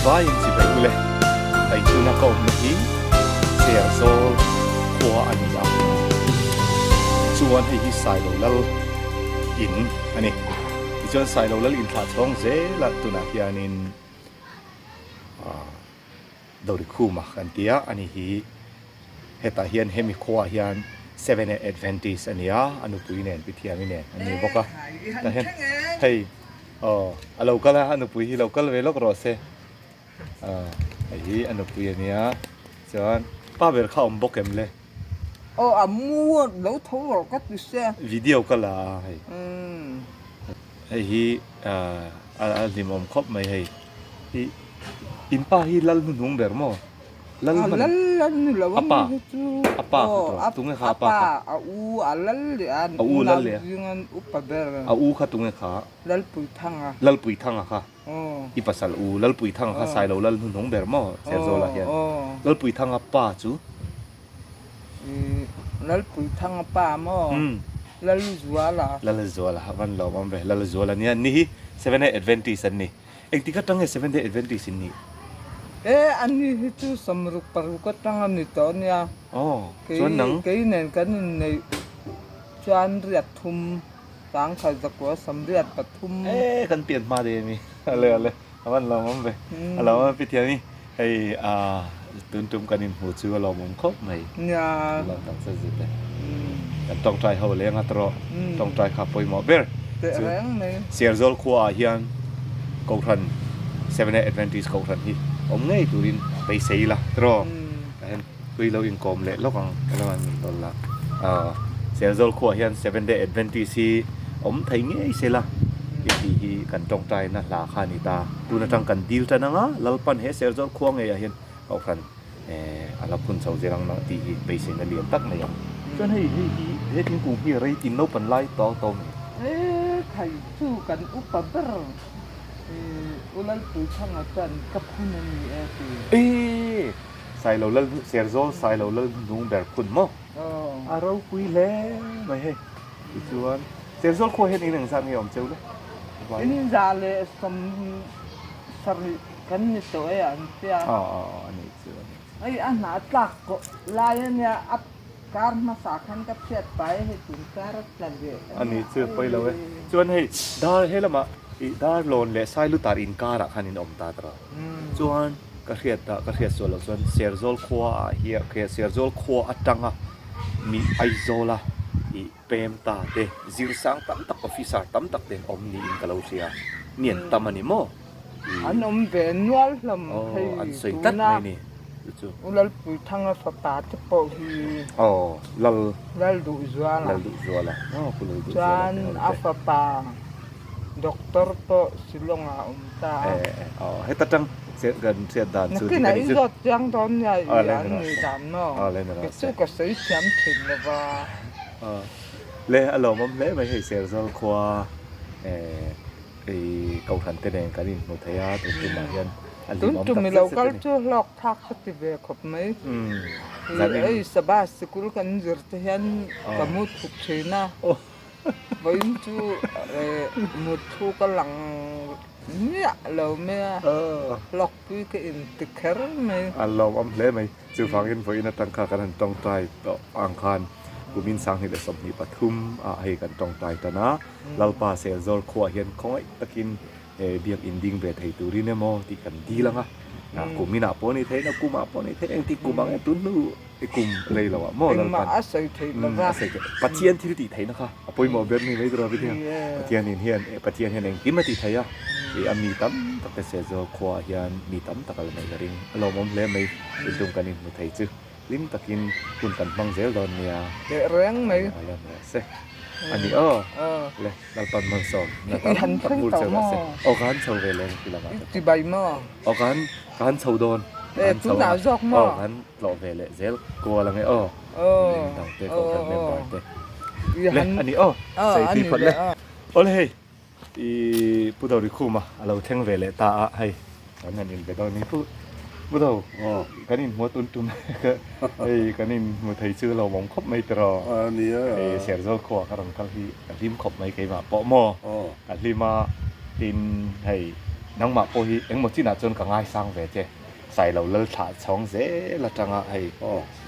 vaiin chibai ule. Hei tuna ka awmna hi Serzawl khua a ni a, chuan hei hi Sailo Lal in a ni. Tichuan Sailo Lal inthlah chhawng zelah tunah hianin Dorikhuma kan ti a, ani hi hetah hian hemi khuaah hian Seventh Day Adventist a ni a, a nupui nen Pi Thiami nen an ni bawk a. Tah hian hei aw a lo kal a, a nupui hi lo kal ve lawk rawh se. Aw hei hi a nupui a nia, chuan pa ber kha a awm bawk em le? Aw a mu a lo tho rawh ka ti sia. Video ka la a hei. Hei hi a hlimawm khawp mai hei. I in pa hi lal hnuhnung ber maw? Lal hman. Lal lal ni lo a pa a pa kha tawh tunge kha a pa kha? A u a lal leh a a u lal leh a zingan upa ber. A u kha tunge kha? Lalpuithanga. Lalpuithanga kha. I pasal u Lalpuithanga kha Sailo lal hnuhnung ber maw Serzawl ah hian? Lalpuithanga pa chu? Lalpuithanga pa maw? Lalzuala. Lalzuala van lawm awm ve. Lalzuala nia ni hi Seventh Day Adventist an ni. Engtik atang nge Seventh Day Adventist in nih? E, ani hi chu 66 atang a ni tawh ania. Aw, chuan nang? Kei nen kan inneih chuan riat thum, sangkhat zakua sawmriat pathum. E, kan pian hma daih ami. Ale ale, a van lawmawm ve. A lawmawm Pithiani. Hei a tun tum kan inhmu chu a lawmawm khawp mai. Nia. Lawm tak zet zet e. Kan tawngtai ho leng a tawh tawngtai kha pawimawh ber. Teh reng mai. Serzawl khua ah hian Kohhran Seventh Day Adventist Kohhran hi awm ngei turin beisei ila tawh. Tah hian hui lo inkawm leh lawk ang ka lo han tawl la. Serzawl khuaah hian Seventh Day Adventist hi awm thei ngei se la i tih hi kan tawngtaina hla kha a ni ta. Tun atang kan dil tan anga Lalpan he Serzawl khua ngeiah hian Kohhran a la phun chho zel ang na tih hi beiseina lian tak nei ang. Chuan hei hei hi he thingkung hi rei tin naupan lai tawng tawng a ni. He thai chu kan upa ber U Lalpuithanga chuan ka phun a ni e ti. Eee! Sailo lal hnu Serzawl Sailo lal hnuhnung ber phun maw? A ropui hle mai hei. Tichuan Serzawl khua hian in engzat nge awm cheu le? In 170 kan ni tawh e an tia. Aw aw aw a nih chu a nih chu. Hei a hna tlak kawh lai a nia a kar hmasa khan ka phiat pai hei tun kar a tla leh a nia. A nih chu pawi lo e. Chuan hei dar he lamah ih Darlawn leh Sailutar inkarah khan in awm ta tawh a. Chuan ka hriat ah ka hriat sual loh chuan Serzawl khua ah hian Serzawl khua atanga mi Aizawl a ih pem ta te zirsang tam tak officer tam tak te an awm niin ka lo hria mi an tam a ni maw? An awm ve nual hlawm hei an sawi tlat tuna mai ni chu chu. U Lalpuithanga fapa te pawh hi Aw Lal Lalduhzuala Lalduhzuala aw Pu Lalduhzuala chuan te ho a te. fapa Doctor pawh Shillong ah a awm ta a. Aw heta tang kan hriat dan chu Nakin a i zawt chiang dawn nia i an ni dan maw? Kei chu ka sawi thiam thin lo va. Le a lawmawm hle mai hei Serzawl khua i Kohhran te nen kan inhmu thei a tun tumah hian a hlimawm Tun tum tak i lo zet zet kal a ni. chu hlawk thlak ka ti ve khawp mai. Hei Sabbath sikul kan zir te hian ka mu thuk thin a. Vawiin chu muthu ka lang miah lo mai a, hlawkpui ka inti kher mai. A lawmawm hle mai. Chuvangin vawiin atang kha kan han tawngtai tawh ang khan kumin 2023 ah hei kan tawngtai tan a, Lalpa Selzawl khuaah hian khawngaih takin biakinn ding ve thei turin emaw tih kan dil ang a, kuminah pawh a ni thei, nakumah pawh a ni thei, engtik kum ang e tun hnu. I kum rei lo ah maw Lalpan. Engmah a sawi theih lo va. A sawi theih. Pathian thil tih theihna kha a pawimawh ber ni mai tur a Pathian. Pathian in hian Pathian hian engkim a ti thei a. I a mi tam tak te Serzawl khua ah hian mi tam tak a la neih ka ring. A lawmawm hle mai. Intum kan inhmu thei chu hlim takin hun kan hmang zel dawn nia. Teh reng mai. A lawm rawh se. A ni aw. Le Lalpan malsawm na tam tak vur cheu rawh se. Aw ka han chho ve leng khi lamah te pawh. I chibai maw? Aw ka han ka han chho dawn. E tunah zawk maw? Aw ka han tlawh ve leh zel kual ang e aw. Eng dang te kohhran member te. Le a ni aw. Saipui phawt le. Aw le hei i Pu Dorikhuma a lo thleng ve leh ta a hei kan han inbe dawn ni Pu Pu Do kan inhmu a tun tum hei kan inhmu thei chu lo awm khawp mai tiraw. Hei Serzawl khua ka rawn kal hi ka hlim khawp mai keimah pawh maw ka hlim a tin hei. Nangmah pawh hi engmaw chinah chuan ka ngaisang ve che. Sailo lal thlah chhawng zel atanga hei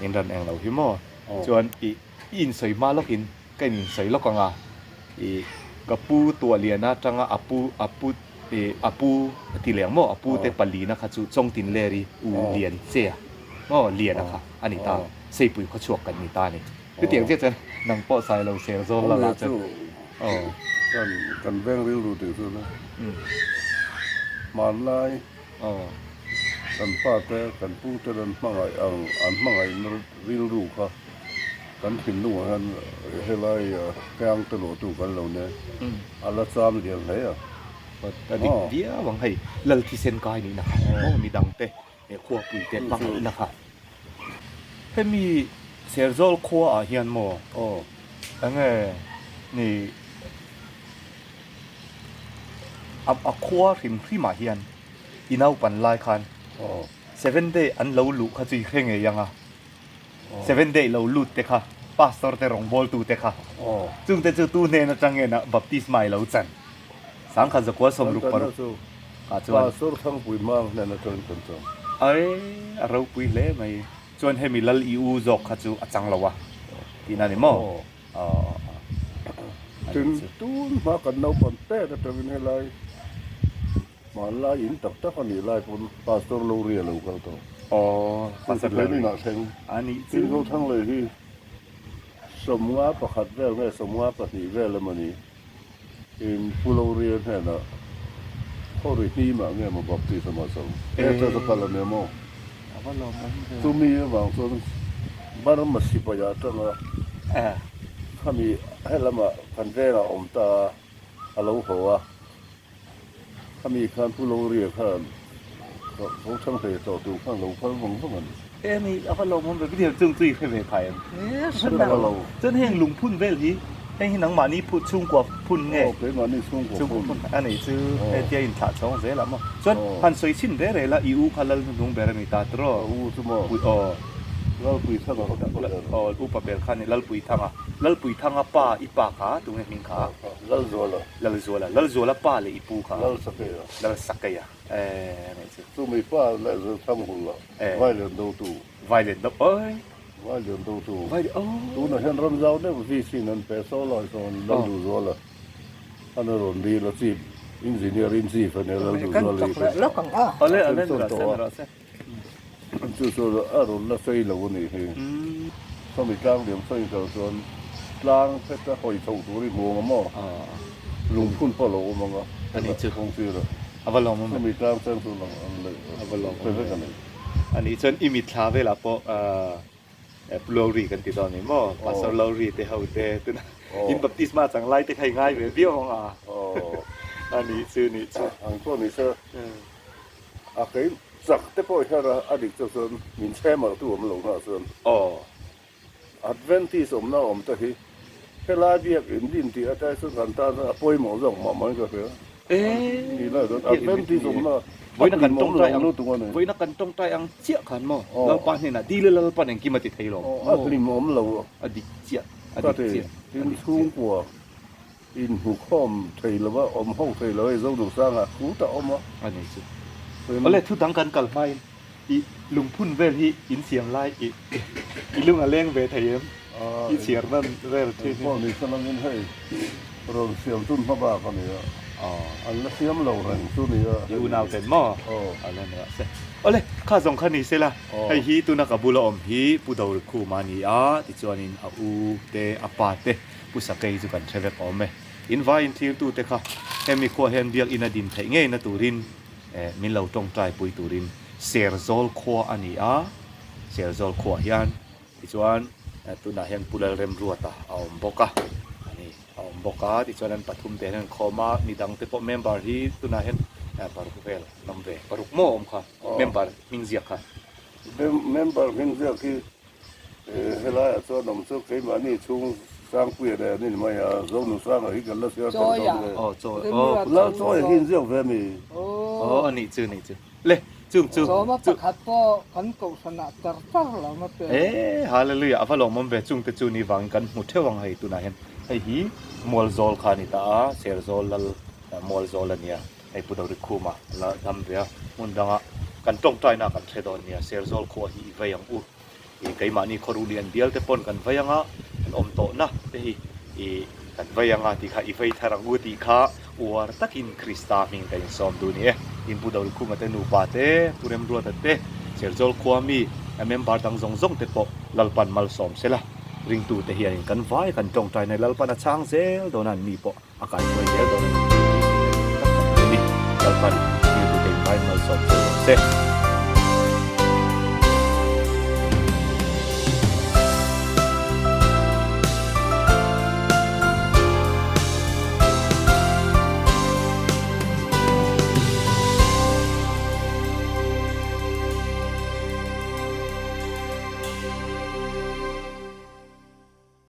in rawn eng lo hi maw? Chuan i i insawi hma lawkin ka in insawi lawk ang a, i ka pu Tuahliana atanga a pu a pu i a pu a ti leh ang maw? A pu te palina kha chu Chawngtinleri u Lian che a maw? Liana kha a ni ta, Seipui khawchhuak kan ni ta a ni. Chutiang chiah chuan nang pawh Sailo ser zawl la lah chuan aw. Kan kan veng rilru tih chu na hmanlai aw kan pa te kan pu te an hmangaih ang an hmangaihna rilru kha kan thinlungah hian helai hriang te luahtu kan lo nia a la cham lian hle a. A dik viau ang hei lal thisen kai nihna kha aw midang te he khuapui te hmangaihna kha. Hemi Serzawl khua ah hian maw enge ni a khua hrim hrim ah hian i naupan lai khan Seven day an lo luh kha chu i hre ngei ang a, Seven day lo lut te kha pastor te rawngbawltu te kha chung te chu tu hnen atang nge na baptisma i lo chan sangkhat zakua 66 ah chuan. Pastor Thangpui Mang hnen atangin kan chang. Ai a ropui hle mai chuan hemi lal i u zawk kha chu a chang lo a tihna ni maw? Aw Tin tun hma kan naupang pek atangin helai hmanlai in tak tak a nih lai pawn Pastor Lori a lo kal tawh. Aw Pastor Lori inah thleng. A nih chu. Tin Zothanglei hi 51 vel nge 52 vel emaw ni in Pu Lori hnenah Khawri hnimah nge maw baptism a chang. He church a kal a nia maw? Chumi avang chuan Burma sipai ah atanga khami helamah kan vengah awm ta a, a lo haw a. Khami khan Pu Lori khan Ko Thang hlei tawh tur khan lo kal vang vang a ni. Emi a va lawmawm ve, hetiang chung chu i hre ve phai em? Hre lo. Chuan heng lungphun vel hi heng hi nangmahni phut chhungkua phun nge? Aw, keimahni chhungkua phun. A nih chu hetia inthlah chhawng zel ah maw? Chuan han sawi chhin re re la, i u kha lal hnuhnung ber a ni ta tiraw? Ka u chu maw? Pui aw. Lalpuithanga kha upa ber. Aw, upa ber kha a ni Lalpuithanga. Lalpuithanga pa i pa kha tunge hming kha? Lalzuala. Lalzuala. Lalzuala pa leh i pu kha? Lalsakeia. Lalsakeia. Eh, a nih chu. Chumi pa leh Zirthang hul ah Vailen dotu. Vailen do, oi. Vailen dotu. Vailen, oh. Tunah hian ramzau deuh VC in an pe saw lai sawn Lalduhzuala an a rawn dil a chief engineer in chief a nia Lalduhzuala hi Kan lawk ang a. Awle, awle, ni rawh se, ni rawh se. Chu chu a rawn la sei lo a nih hi. Sawmi tlang liam sawi kal chuan tlang heta hawi chhoh tur i hmu ang a maw? Lungphun pawh a lo awm ang a. A nih chu. Kawng sir ah. A va lawm awm e. Sawmi tlang cheng chu lang an leh. A va lawm awm e. Hre vek a ni. A nih chuan i mitthla velah pawh Lowry kan ti dawn a ni maw? Pastor Lowry te ho te tuna in baptisma chang lai te kha i ngai ve viau ang a. A nih chu nih chu. Ang pawh ni se. A kei chak te pawh hian a dik chu chuan min chhem ang tu awm lo nghah chuan. Aw. Adventist awmna awm te hi helai biak in din tih atai chuan kan tan a pawimawh zawk mah mai ka hria. Eee. Adventist awmna Vawiina kan tawngtai ang vawiina kan tawngtai ang chiah khan maw Lalpa hnenah dil ila Lalpan engkim a ti thei lo. A hlim awm lo. A dik chiah a dik chiah. Tin chhungkua Inhmukhawm thei lova awm ho thei lo hei Zoduhsanga thu ta awm a. A ni chu. Awle thu dang kan kal hmain i lungphun vel hi in siam lai i i lung a leng ve thei em? I chhiar nan vel thin hi. Pawh ni salangin hei rawn siam chun hma bak a ni a. An la siam lo reng chu ni a. I unau ten maw? A la ni rawh se. Awle kha zawng kha ni sela hei hi tuna ka bula awm hi Pu Dorikhuma a ni a tichuanin a u te a pa te Pu Sakei chu kan hre vek awm e. In vai inthirtute kha hemi khuah hian biakinn a din theih ngeina turin min lo tawngtai pui turin Serzawl khua a ni a, Serzawl khuah hian tichuan tunah hian Pu Lalremruata a awm bawk a, a ni a awm bawk a, tichuan an pathum te hian an khawm a, midangte pawh member hi tunah hian paruk vel an awm ve, paruk maw a awm kha member hming ziak kha. Member hming ziak hi Helaiah chuan awm chu keimahni chhung Sangpuia leh an in mai a, Zonu Sanga hi kan la siar thei dawn nge? Aw chawi aw Lal chawi hi inziak ve mi? Aw a nih chu nih chu le chung chu Sawma pakhat pawh kan kohhranah tar tar lo ma pe. E hallelujah a va lawmawm ve chung te chu ni vangin kan hmu theuh ang hei tunah hian hei hi Mualzawl kha a ni ta a, Serzawl lal Mualzawl a nia. Hei Pu Dorikhuma a la dam ve a, hmun danga kan tawngtaina kan hre dawn nia, Serzawl khua hi i vei ang u. I keimahni khawruh lian bial te pawn kan vei anga, kan awm tawhna te hi i kan vei anga tih kha i vei thar ang u tih kha uar takin Krista hming ka insawm duh ni e. Tin Pu Dorikhuma te nupa te, Pu Remruata te, Serzawl khua mi a member dang zawng zawng te pawh Lalpan malsawm sela, ringtute hianin kan vai kan tawngtaina Lalpan a chhang zel dawn a, an ni pawh a kaihruai zel dawn a ni tih beisei na dik tak kan nei a ni. Lalpan rilru te in vai malsawm zel rawh se.